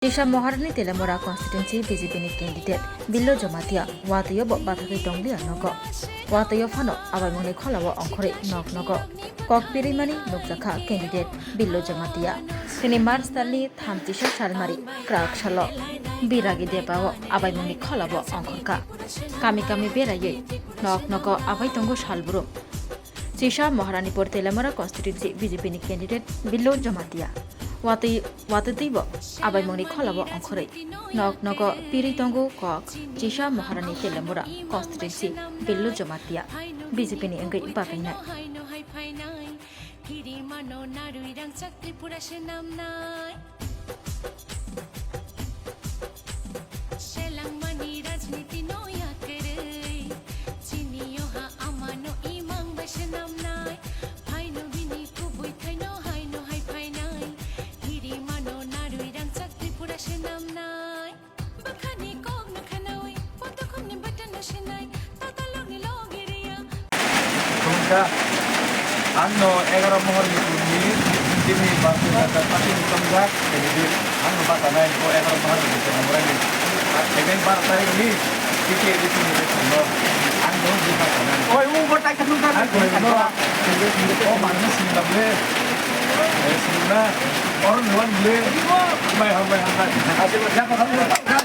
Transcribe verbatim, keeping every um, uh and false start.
Tisa Maharani Telemura constituency B J P ni candidate Billo Jamatia watwi o bo bathagwi tonglia nogo. Watwi o phano abaimungni kholao ongkhorwi nok nogo kok pirimani nukjakha candidate Billo Jamatia. Tini March talni thamchisa salmari kwrak salo Biragi Debra o abaimungni kholao ongkhorkha. Kami kami beraiwi nok nogo abai tongo salbrum. Tisa Maharanipur Telemura constituency B J P ni candidate Billo Jamatia. Watwi, watwi twibo abaimungni kholao ongkhorwi nok nogo pirwi tongo kok Tisa Maharani Telemura constituency Billo Jamatia B J P ni wngwi batainai. Kirimano narwi rangchak Tripura se namnai. Selangmani rajniti no yakarwi. Chini yoha amano imang bai se namnai. Phaino bini kubui thaino haino hai phainai. Kirimano narwi rangchak Tripura se namnai. Bwkhani kokno khanaui, potokhumni bwtano sinai, tatalokni logiriya. Khumkha, angno egaroh Maharanipurni, bini Bharatiya Janata Party ni tongjak, candidate, angno bachanai, bo egaroh Maharanipur ni tongjak, egaroh tarik ni, T K A D C ni election no, angno bini bachanai. Oi, o bo tai khumkha. Ang koi no, o manna sinna ble, sinna, or nuan ble, mai ha, mai ha, mai ha.